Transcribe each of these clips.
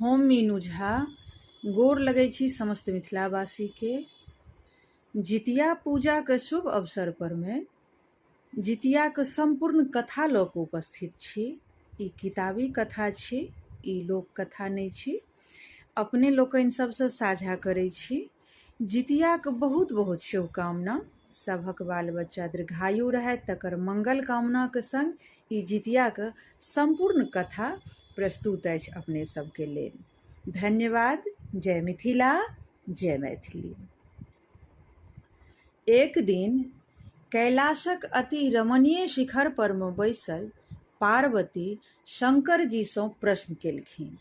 हम मीनू झा गोर लगै छी समस्त मिथिलावासीके। जितिया पूजाके शुभ अवसर परमे जितियाके सम्पूर्ण कथा लऽ कऽ उपस्थित छी। ई किताबी कथा छी, ई लोक कथा नहि छी। अपने लोकनि सबसँ साझा करै छी। जितियाके बहुत बहुत शुभकामना। सभक बाल बच्चा दीर्घायु रहथि तकर मंगल कामनाके संग ई जितियाके सम्पूर्ण कथा प्रस्तुत अछि अपने सबके लेल। धन्यवाद। जय मिथिला, जय मैथिली। एक दिन कैलाशक अति रमणीय शिखर पर मे बैसल पार्वती शंकर जी सँ प्रश्न केलखिन।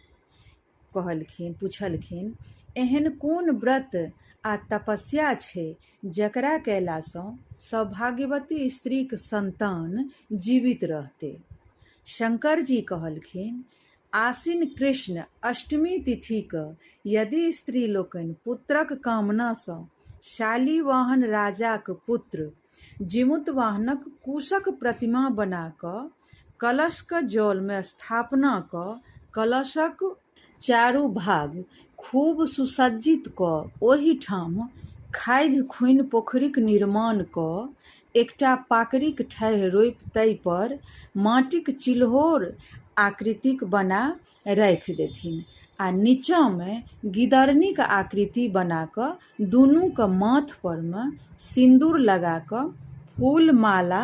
कहलखिन, पुछलखिन, एहन कोन व्रत आ तपस्या छै जकरा कयलासँ सौभाग्यवती स्त्रीक संतान जीवित रहतै? शंकरजी कहलखिन, आसिन कृष्ण अष्टमी तिथि क यदि स्त्री लोकनि पुत्रक कामनासँ शालिवाहन राजाक पुत्र जीमूतवाहनक कुशक प्रतिमा बना क कलशक जलमे स्थापना क कलशक चारू भाग खूब सुसज्जित क ओहिठाम खाधि खुनि पोखरिक निर्माण क एकटा पाकड़िक ठाढ़ि रोपि ताहि पर माटिक चिल्होर आकृतिक बना राखि देथिन आ नीचाँमे गिदरनीक आकृति बना कऽ दुनूके माथपरमे सिन्दूर लगा कऽ फूल माला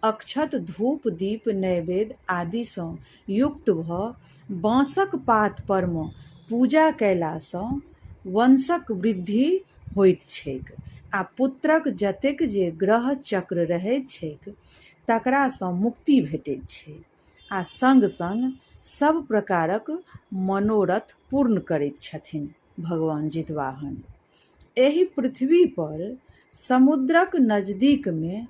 अक्षत धूप दीप नैवेद्य आदिसँ युक्त भऽ बाँसक पात परमे पूजा कयलासँ वंशक वृद्धि होइत छैक आ पुत्रक जतेक जे ग्रह चक्र रहैत छैक तकरासँ मुक्ति भेटैत छै आ संग-संग सभ प्रकारक मनोरथ पूर्ण करैत छथिन भगवान जितवाहन। एहि पृथ्वी पर समुद्रक नजदीकमे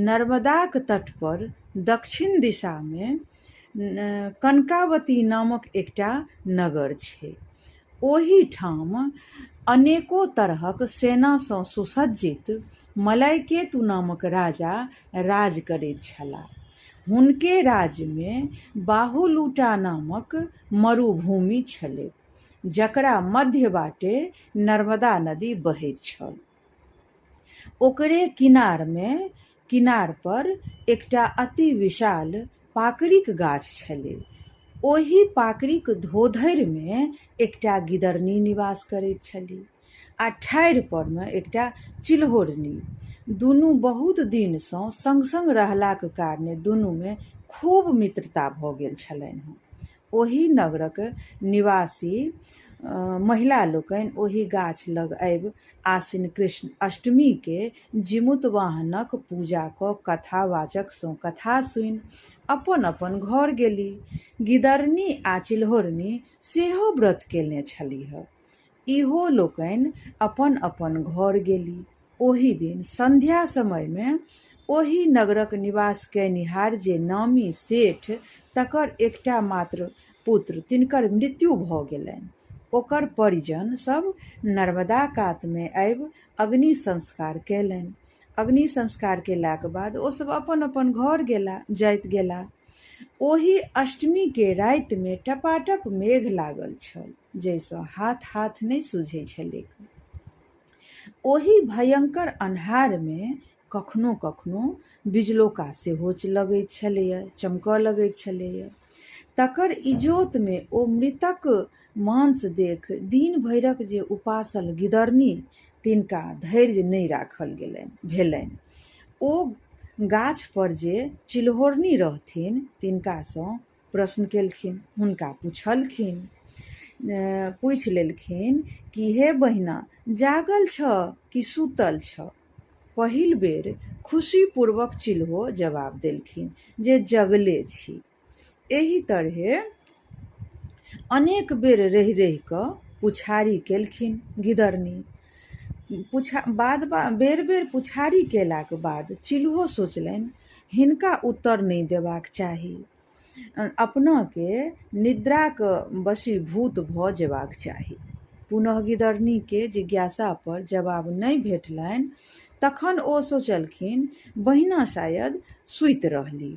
नर्मदाक तट पर दक्षिण दिशामे कनकावती नामक एकटा नगर छै। ओहि ठाम अनेको तरहक सेनासँ सुसज्जित मलयकेतु नामक राजा राज करैत छलाह। हुनके राज्यमे बाहुलूटा नामक मरुभूमि छलैक जकरा मध्य बाटे नर्मदा नदी बहैत छल। ओकरे किनारमे किनार पर एकटा अति विशाल पाकड़िक गाछ छलै। ओही पाकड़िक धोधरिमे एकटा गिदरनी निवास करैत छली आ ठाढ़ि परमे एकटा चिल्होरनी। दुनू बहुत दिनसँ संग-संग रहलाक कारणे दुनूमे खूब मित्रता भऽ गेल छलनि। ओहि नगरक निवासी महिला लोकनि ओहि गाछ लग आबि आसिन कृष्ण अष्टमीकेँ जीमूतवाहनक पूजा कऽ कथावाचकसँ कथा सुनि अपन-अपन घर गेली। गिदरनी आ चिल्होरनी सेहो व्रत केने छलीह। इहो लोकनि अपन-अपन घर गेली। ओहि दिन संध्या समयमे ओहि नगरक निवास कयनिहार जे नामी सेठ तकर एकटा मात्र पुत्र तिनकर मृत्यु भऽ गेलनि। ओकर परिजन सभ नर्मदा कातमे आबि अग्नि संस्कार कयलनि। अग्नि संस्कार कयलाक बाद ओ सभ अपन-अपन घर गेला जाइत गेला। ओहि अष्टमीके रातिमे टपाटप मेघ लागल छल जाहिसँ हाथ-हाथ नहि सुझैत छलैक। ओहि भयंकर अन्हारमे कखनो-कखनो बिजलौका सेहो लगैत छलैए, चमकऽ लगैत छलैए। तकर इजोतमे ओ मृतक मांस देखि दिन भरिक जे उपासल गिदरनी तिनका धैर्य नहि राखल गेलनि भेलनि। ओ गाछपर जे चिल्होरनी रहथिन तिनकासँ प्रश्न केलखिन, हुनका पुछलखिन, पूछि लेलखिन कि हे बहिना जागल छह कि सुतल छह? पहिल बेर खुशीपूर्वक चिल्हो जवाब देलखिन जे जगले छी। एहि तरहे अनेक बेर रहि-रहि कऽ पुछारी केलखिन गिदरनी। पुछा बाद बेर-बेर पुछारी केलाक बाद चिल्हो सोचलनि हिनका उत्तर नहि देबाक चाही। अपनाके निद्राक वशीभूत भऽ जेबाक चाही। पुनः गिदरनीके जिज्ञासा पर जवाब नहि भेटलनि तखन ओ सोचलखिन बहिना शायद सुति रहली।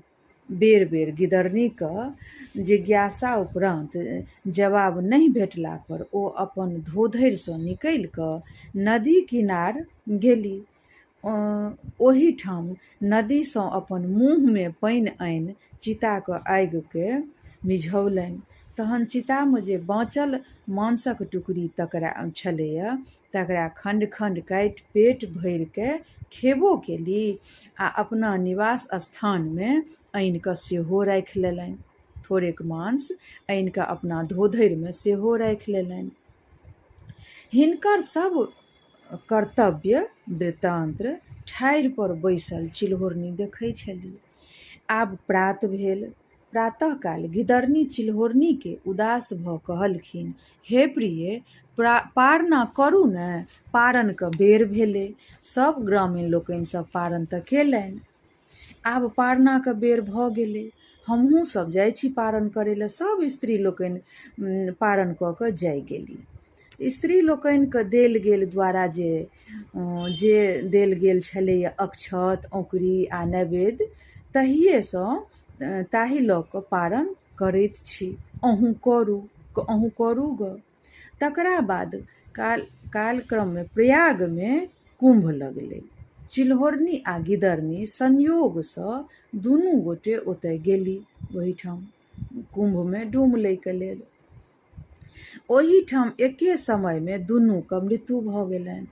बेर-बेर गिदरनीक जिज्ञासा उपरान्त जवाब नहि भेटला पर ओ अपन धोधरि सँ निकलि कऽ नदी किनार गेली। ओहि ठाम नदी सँ अपन मुँह मे पानि आनि चिताक आगि केँ मिझौलनि। तहन चितामे जे बाँचल मांसक टुकड़ी तकरा छलैए तकरा खण्ड-खण्ड काटि पेट भरि कए खेबो केली आ अपना निवास स्थानमे आनि कऽ सेहो राखि लेलनि। थोड़ेक मांस आनि कऽ अपना धोधरिमे सेहो राखि लेलनि। हिनकर सभ कर्तव्य वृत्तान्त ठाढ़ि पर बैसल चिल्होरनी देखै छली। आब प्रात भेल। प्रातःकाल गिदरनी चिल्होरनीकेँ उदास भऽ कहलखिन, हे प्रिये, पारणा करू ने, पारणक बेर भेलै। सभ ग्रामीण लोकनि सभ पारण तऽ केलनि। आब पारणाक बेर भऽ गेलै। हमहूँ सभ जाइ छी पारण करै लए। सभ स्त्री लोकनि पारण कऽ कऽ जाइ गेली। स्त्री लोकनिके देल गेल द्वारा जे जे देल गेल छलैए अक्षत, औँकरी आ नैवेद्य तहिएसँ ताहि लऽ कऽ पारण करैत छी। अहूँ करू, अहूँ करू गऽ। तकरा बाद काल कालक्रममे प्रयागमे कुम्भ लगलै। चिल्होरनी आ गिदरनी संयोगसँ दुनू गोटे ओतय गेली ओहिठाम कुम्भमे डूम लैके लेल। ओहिठाम एके समयमे दुनूक मृत्यु भऽ गेलनि।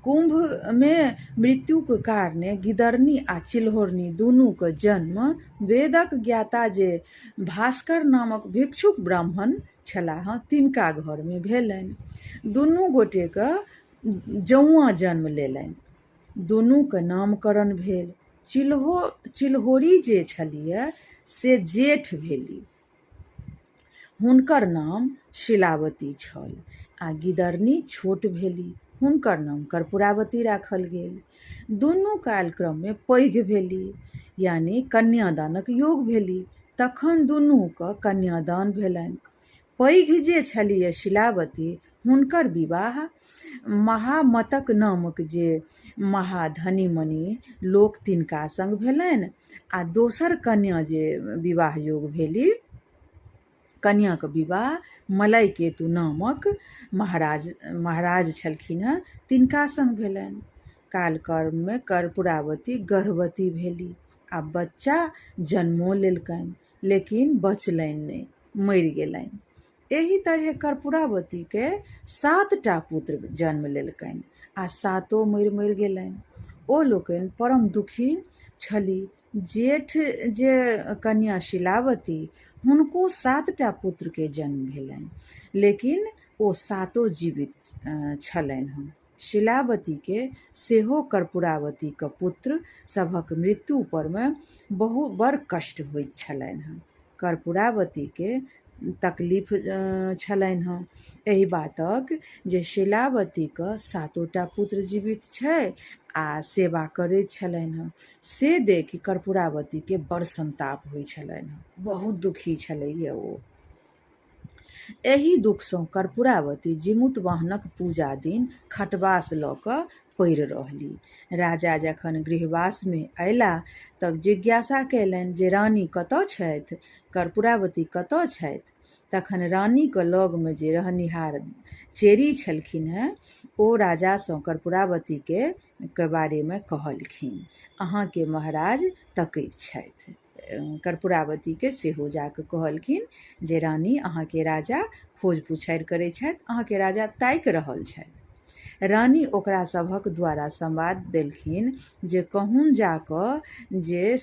कुम्भमे मृत्युक कारणे गिदरनी आ चिल्होरनी दुनूक जन्म वेदक ज्ञाता जे भास्कर नामक भिक्षुक ब्राह्मण छलाह तिनका घरमे भेलनि। दुनू गोटेक जौआँ जन्म लेलनि। दुनूक नामकरण भेल। चिल्होरी जे छलीह से जेठ भेली। हुनकर नाम शीलावती छल आ गिदरनी छोट भेली, हुनकर नाम कर्पूरावती राखल गेल। दुनू कालक्रममे पैघ भेली, यानी कन्यादानक योग भेली। तखन दुनूक कन्यादान भेलनि। पैघ जे छलीह शीलावती, हुनकर विवाह महामतक नामक जे महाधनी-मनी लोक तिनका संग भेलनि आ दोसर कन्या जे विवाह योग भेली, कन्याक विवाह मलयकेतु नामक महाराज महाराज छलखिन हेँ तिनका सङ्ग भेलनि। कालक्रममे कर्पूरावती गर्भवती भेली आ बच्चा जन्मो लेलकनि, लेकिन बचलनि नहि, मरि गेलनि। एहि तरहे कर्पूरावतीके सातटा पुत्र जन्म लेलकनि आ सातो मरि-मरि गेलनि। ओ लोकनि परम दुखी छली। जेठ जे कन्या शीलावती हुनको सातटा पुत्रके जन्म भेलनि, लेकिन ओ सातो जीवित छलनि हँ। शीलावतीके सेहो कर्पूरावतीक पुत्र सभक मृत्यु परमे बहु बड़ कष्ट होइत छलनि हँ। कर्पूरावतीके तकलीफ छलनि हँ एहि बातक जे शीलावतीक सातोटा पुत्र जीवित छै आ सेवा करैत छलनि हँ। से देखि कर्पूरावतीके बड़ संताप होइ छलनि हँ। बहुत दुखी छलैए ओ। एहि दुखसँ कर्पूरावती जीमूतवाहनक पूजा दिन खटबास लऽ कऽ पड़ि रहली। राजा जखन गृहवासमे अयलाह तब जिज्ञासा कयलनि जे रानी कतऽ छथि? कर्पूरावती कतऽ छथि? तखन रानीक लगमे जे रहनिहार चेरी छलखिन हेँ ओ राजासँ कर्पूरावतीके के बारेमे कहलखिन। अहाँके महाराज तकैत छथि। कर्पूरावतीके सेहो जा कऽ कहलखिन जे रानी अहाँके राजा खोज पुछारि करै छथि, अहाँके राजा ताकि रहल छथि। रानी ओकरा सभक द्वारा संवाद देलखिन जे कहून जा कऽ जे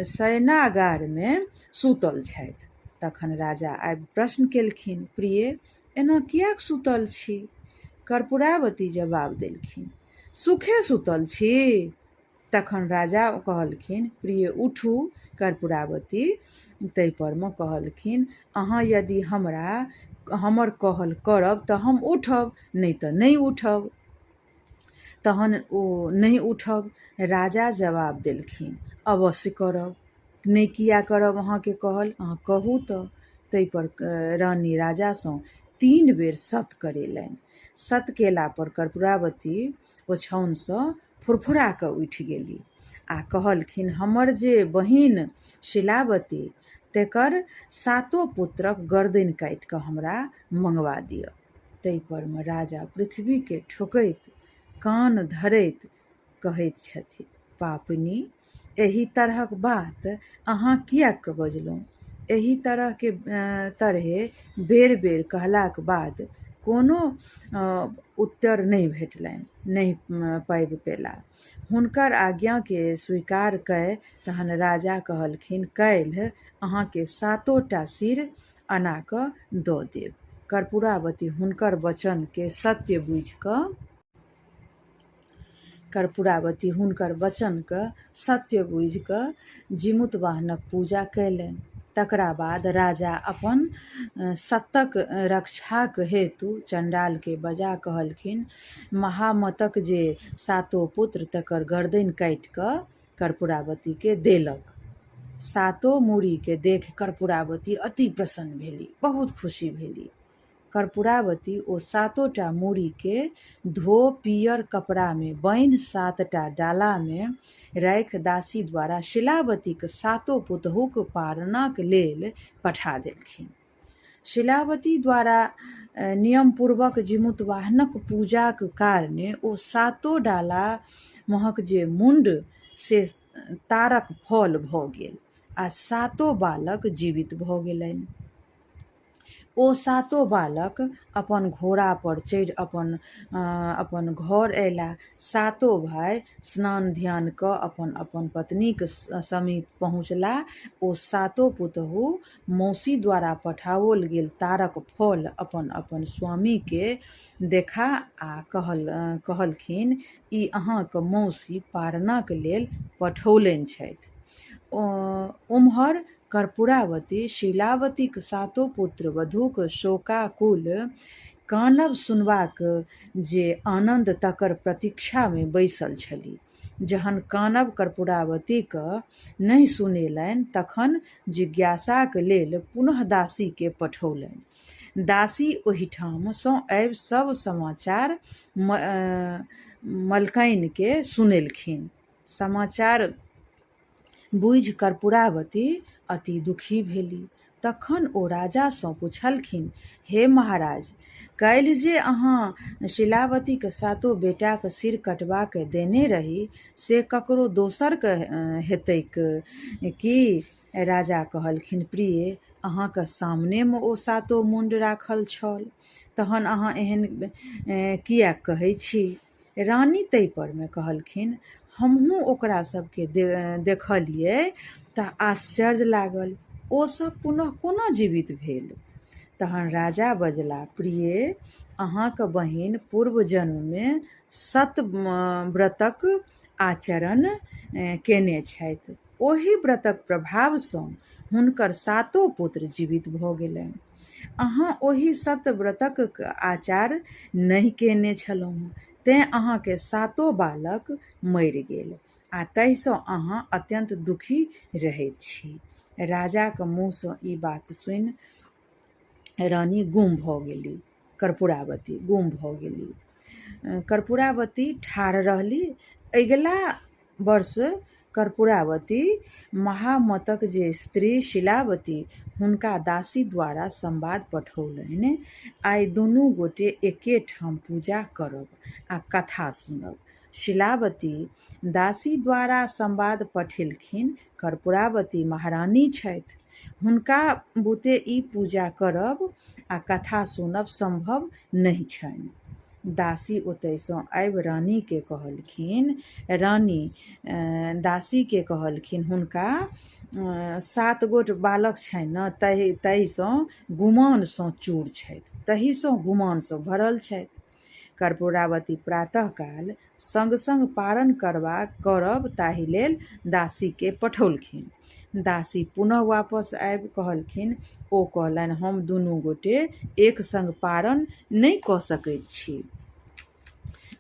शयनागारमे सूतल छथि। तखन राजा आबि प्रश्न केलखिन, प्रिय, एना किएक सूतल छी? कर्पूरावती जवाब देलखिन, सुखे सूतल छी? तखन राजा कहलखिन, प्रिय उठू। कर्पूरावती ताहिपरमे कहलखिन, अहाँ यदि हमरा हमर कहल करब तऽ हम उठब, नहि तऽ नहि उठब। तहन ओ नहि उठब। राजा जवाब देलखिन, अवश्य करब। नहि किए करब अहाँके कहल, अहाँ कहू तऽ। ताहिपर रानी राजासँ 3 बेर सत करेलनि। सत केलापर कर्पूरावती ओछाओनसँ फुरफुरा कऽ उठि गेली आ कहलखिन, हमर जे बहिन शिलावती तेकर सातो पुत्रक गरदनि काटि कऽ हमरा मङ्गबा दिअ। ताहिपरमे राजा पृथ्वीके ठोकैत कान धरैत कहैत छथि, पापिनी, एहि तरहक बात अहाँ किएक बजलहुँ? एहि तरहके तरहे बेर-बेर कहलाक बाद कोनो उत्तर नहि भेटलनि, नहि पाबि पेला। हुनकर आज्ञाके स्वीकार कय तहन राजा कहलखिन, काल्हि अहाँके सातोटा सिर अना कऽ दऽ देब। कर्पूरावती हुनकर वचनके सत्य बुझि कऽ कर्पूरावती हुनकर वचनके सत्य बुझि कऽ जीमूतवाहनक पूजा कयलनि। तकरा बाद राजा अपन सत्तक रक्षाक हेतु चण्डालके बजा कहलखिन, महामतक जे सातो पुत्र तकर गरदनि काटि कऽ कर्पूरावतीके देलक। सातो मूड़ीके देखि कर्पूरावती अति प्रसन्न भेली, बहुत खुशी भेली। कर्पूरावती ओ सातोटा मूड़ीके धो पीयर कपड़ामे बान्हि सातटा डालामे राखि दासी द्वारा शिलावतीक सातो पुतहुक पारणाक लेल पठा देलखिन। शिलावती द्वारा नियमपूर्वक जीमूतवाहनक पूजाक कारणे ओ सातो डाला महक जे मुण्ड से तारक फल भऽ गेल आ सातो बालक जीवित भऽ गेलनि। ओ सातो बालक अपन घोड़ा पर चढ़ि अपन अपन घर अयला। सातो भाय स्नान ध्यान कऽ अपन अपन पत्नीक समीप पहुँचला। ओ सातो पुतहु मौसी द्वारा पठाओल गेल तारक फल अपन अपन स्वामीके देखा आ कहलखिन, ई अहाँक मौसी पारणाक लेल पठौलनि छथि। ओम्हर कर्पूरावती शीलावतीक सातो पुत्र-वधूक शोकाकुल कानब सुनबाक जे आनन्द तकर प्रतीक्षामे बैसल छली। जहन कानब कर्पूरावतीक नहि सुनेलनि तखन जिज्ञासाक लेल पुनः दासीके पठौलनि। दासी ओहिठाम सँ आबि सब समाचार मलकाइनके सुनेलखिन। समाचार बूझि कर्पूरावती अति दुखी भेली। तखन ओ राजासँ पुछलखिन, हे महाराज, काल्हि जे अहाँ शीलावतीक सातो बेटाक सिर कटबा कऽ देने रही से ककरो दोसरक हेतैक की? राजा कहलखिन, प्रिये, अहाँक सामनेमे ओ सातो मुण्ड राखल छल। तहन अहाँ एहन किएक कहै छी? रानी ताहिपरमे कहलखिन, हमहूँ ओकरा सभके देखलियै तऽ आश्चर्य लागल। ओ सभ पुनः कोना जीवित भेल? तहन राजा बजला, प्रिये, अहाँक बहिन पूर्व जन्ममे सत व्रतक आचरण केने छथि। ओहि व्रतक प्रभावसँ हुनकर सातो पुत्र जीवित भऽ गेलनि। अहाँ ओहि सतव्रतक आचार नहि केने छलहुँ, तेँ अहाँके सातो बालक मरि गेल आ ताहिसँ अहाँ अत्यन्त दुखी रहैत छी। राजाक मुँहसँ ई बात सुनि रानी गुम भऽ गेली, कर्पूरावती गुम भऽ गेली। कर्पूरावती ठाढ़ रहली। अगिला वर्ष कर्पूरावती महामतक जे स्त्री शीलावती हुनका दासी द्वारा संवाद पठौलनि, आइ दुनू गोटे एके ठाम पूजा करब आ कथा सुनब। शीलावती दासी द्वारा संवाद पठेलखिन, कर्पूरावती महारानी छथि, हुनका बुते ई पूजा करब आ कथा सुनब संभव नहि छनि। दासी ओतयसँ आबि रानीकेँ कहलखिन, रानी दासीकेँ कहलखिन, हुनका सात गोट बालक छनि ने, ताहिसँ गुमानसँ चूर छथि, ताहिसँ गुमानसँ भरल छथि। कर्पूरावती प्रातःकाल संग-संग पारण करब ताहि लेल दासीकेँ पठौलखिन। दासी पुनः वापस आबि कहलखिन, ओ कहलनि, हम दुनू गोटे एक संग पारण नहि कऽ सकैत छी।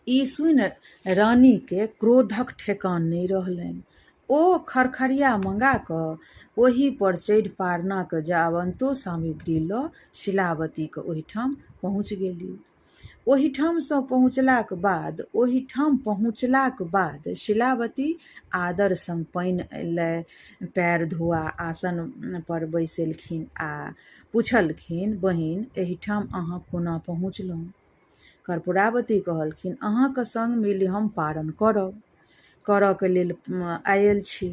ई सुनि रानीकेँ क्रोधक ठेकान नहि रहलनि। ओ खरखरिया मँगा कऽ ओहि पर चढ़ि पारणाक जावन्तो सामग्री लऽ शीलावतीक ओहिठाम पहुँचि गेली। ओहिठामसँ पहुँचलाक बाद ओहिठाम पहुँचलाक बाद शीलावती आदर संग पानि लय पएर धोआ आसन पर बैसेलखिन आ पुछलखिन, बहिन, एहिठाम अहाँ कोना पहुँचलहुँ? कर्पूरावती कहलखिन, अहाँक संग मिलि हम पारण करब। करऽ के लेल आयल छी।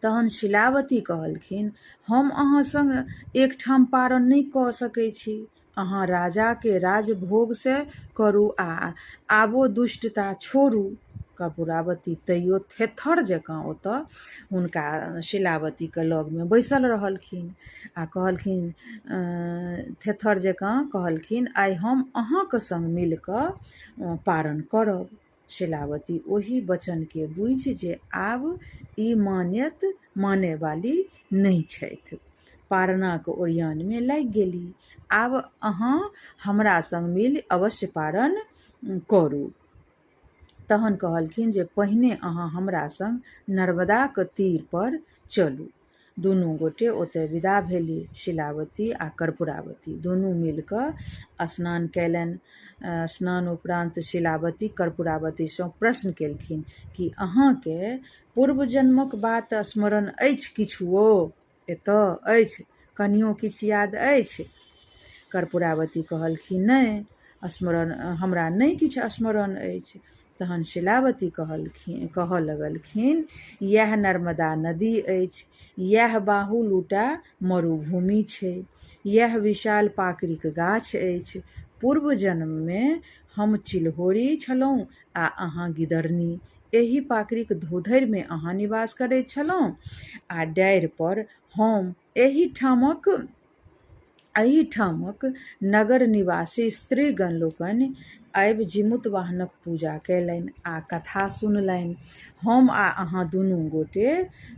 तहन शीलावती कहलखिन, हम अहाँ संग एकठाम पारण नहि कऽ सकै छी। अहाँ राजाके राजभोगसँ करू आ आबो दुष्टता छोड़ू। कर्पूरावती तैयो थेथर जकाँ ओतऽ हुनका शीलावतीके लगमे बैसल रहलखिन आ कहलखिन, थेथर जकाँ कहलखिन, आइ हम अहाँक संग मिलि कऽ पारण करब। शीलावती ओहि वचनकेँ बूझि जे आब ई मान्यत मानयवाली नहि छथि, पारणाक ओरियानमे लागि गेलीह। आब अहाँ हमरा संग मिलि अवश्य पारण करू। तहन कहलखिन जे पहिने अहाँ हमरा संग नर्मदाक तीर पर चलू। दुनू गोटे ओतय विदा भेली। शीलावती आ कर्पूरावती दुनू मिलि कऽ स्नान कयलनि। स्नान उपरान्त शीलावती कर्पूरावतीसँ प्रश्न केलखिन, की अहाँकेँ पूर्व जन्मक बात स्मरण अछि किछुओ? एतऽ अछि? कनियो किछु याद अछि? कर्पूरावती कहलखिन, नहि, स्मरण हमरा नहि किछु स्मरण अछि। तहन शीलावती कहलखिन कहऽ लगलखिन, इएह नर्मदा नदी अछि, इएह बाहुलूटा मरुभूमि छै, इएह विशाल पाकड़िक गाछ अछि। पूर्व जन्ममे हम चिलहोरि छलहुँ आ अहाँ गिदरनी। एहि पाकड़िक धोधरिमे अहाँ निवास करैत छलहुँ आ डारि पर हम। एहिठामक एहिठामक नगर निवासी स्त्रीगण लोकनि आबि जीमूतवाहनक पूजा कयलनि आ कथा सुनलनि। हम आ अहाँ दुनू गोटे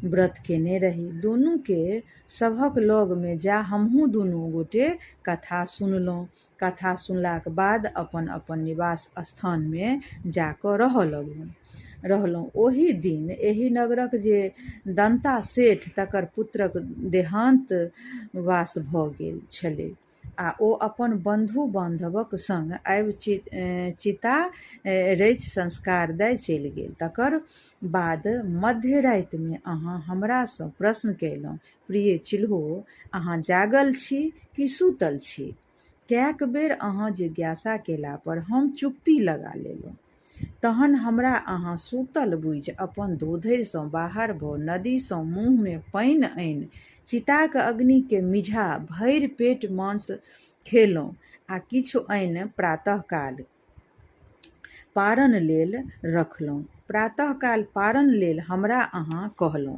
व्रत केने रही। दुनूके सभक लगमे जा हमहूँ दुनू गोटे कथा सुनलहुँ। कथा सुनलाक बाद अपन-अपन निवास स्थानमे जा कऽ रहऽ लगलहुँ। रहलहुँ। ओही दिन एहि नगरक जे दन्ता सेठ तकर पुत्रक देहान्त वास भऽ गेल छलै आ ओ अपन बन्धु-बान्धवक संग आबि चिता रचि संस्कार दय चलि गेल। तकर बाद मध्य रातिमे अहाँ हमरासँ प्रश्न कयलहुँ, प्रिय चिल्हो, अहाँ जागल छी कि सूतल छी? कएक बेर अहाँ जिज्ञासा केला पर हम चुप्पी लगा लेलहुँ। तहन हमरा अहाँ सूतल बूझि अपन धोधरि सँ बाहर भऽ नदी सँ मुँह मे पानि आनि चिताक अग्नि केँ मिझा भरि पेट मांस खेलहुँ आ किछु आनि प्रातःकाल पारण लेल रखलहुँ। प्रातःकाल पारण लेल हमरा अहाँ कहलहुँ,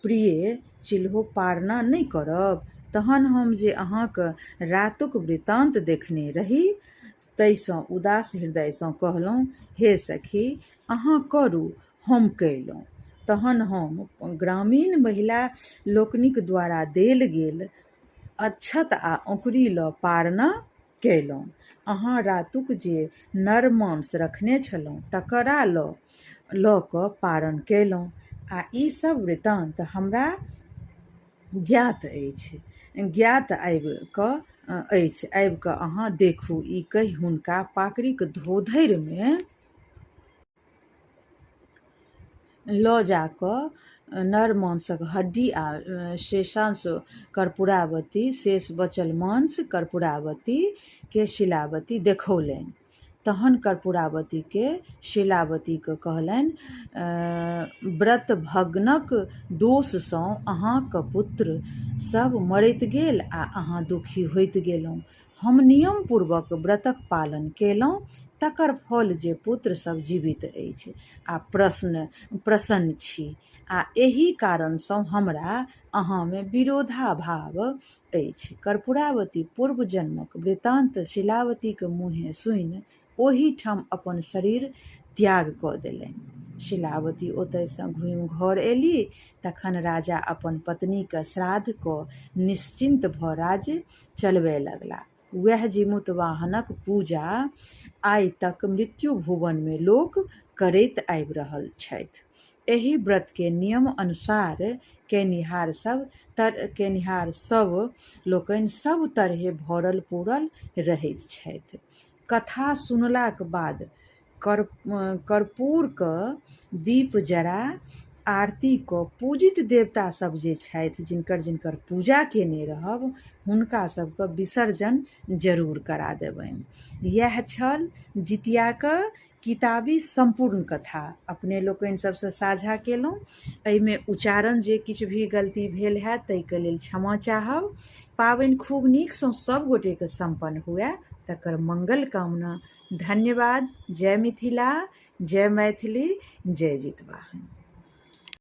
प्रिये चिल्हो पारणा नहि करब? तहन हम जे अहाँक रातुक वृत्तान्त देखने रही ताहिसँ उदास हृदयसँ कहलहुँ, हे सखी, अहाँ करू, हम कयलहुँ। तहन हम ग्रामीण महिला लोकनिक द्वारा देल गेल अक्षत आ औंकुरी लऽ पारणा कयलहुँ। अहाँ रातुक जे नर मांस रखने छलहुँ तकरा लऽ लऽ कऽ पारण कयलहुँ आ ई सब वृत्तान्त हमरा ज्ञात अछि। ज्ञात आबि कऽ अछि। आबि कऽ अहाँ देखू। ई कहि हुनका पाकड़िक धोधरिमे लऽ जा कऽ नर मांसक हड्डी आ शेषांश कर्पूरावती, शेष बचल मांस कर्पूरावती केँ शीलावती देखौलनि। तहन कर्पूरावती केँ शीलावतीक कहलनि, व्रतभग्नक दोष सँ अहाँक पुत्र सब मरैत गेल आ अहाँ दुखी होइत गेलहुँ। हम नियमपूर्वक व्रतक पालन केलहुँ तकर फल जे पुत्र सब जीवित अछि आ प्रश्न प्रसन्न छी आ एहि कारणसँ हमरा अहाँमे विरोधाभाव अछि। कर्पूरावती पूर्व जन्मक वृत्तान्त शीलावतीक मुँहें सुनि ओहीठाम अपन शरीर त्याग कऽ देलनि। शीलावती ओतयसँ घूमि घर एली तखन राजा अपन पत्नीक श्राद्ध कऽ निश्चिन्त भऽ राज्य चलबय लगला। वैह जीमूतवाहनक पूजा आइ तक मृत्यु भुवनमे लोक करैत आबि रहल छथि। एहि व्रतकेँ नियम अनुसार कयनिहार सब कयनिहार सब लोकनि सब तरहें भरल-पूरल रहैत छथि। कथा सुनलाक बाद कर कर्पूरके दीप जरा आरती कऽ पूजित देवता सब जे छथि, जिनकर जिनकर पूजा केने रहब, हुनका सबके विसर्जन जरूर करा देबनि। इएह छल जितियाके किताबी सम्पूर्ण कथा, अपने लोकनि सबसँ साझा केलहुँ। एहिमे उच्चारण जे किछु भी गलती भेल हैत ताहिके लेल क्षमा चाहब। पाबनि खूब नीकसँ सब गोटेके सम्पन्न हुए तकर मंगल कामना। धन्यवाद। जय मिथिला, जय मैथिली, जय जितवाहन।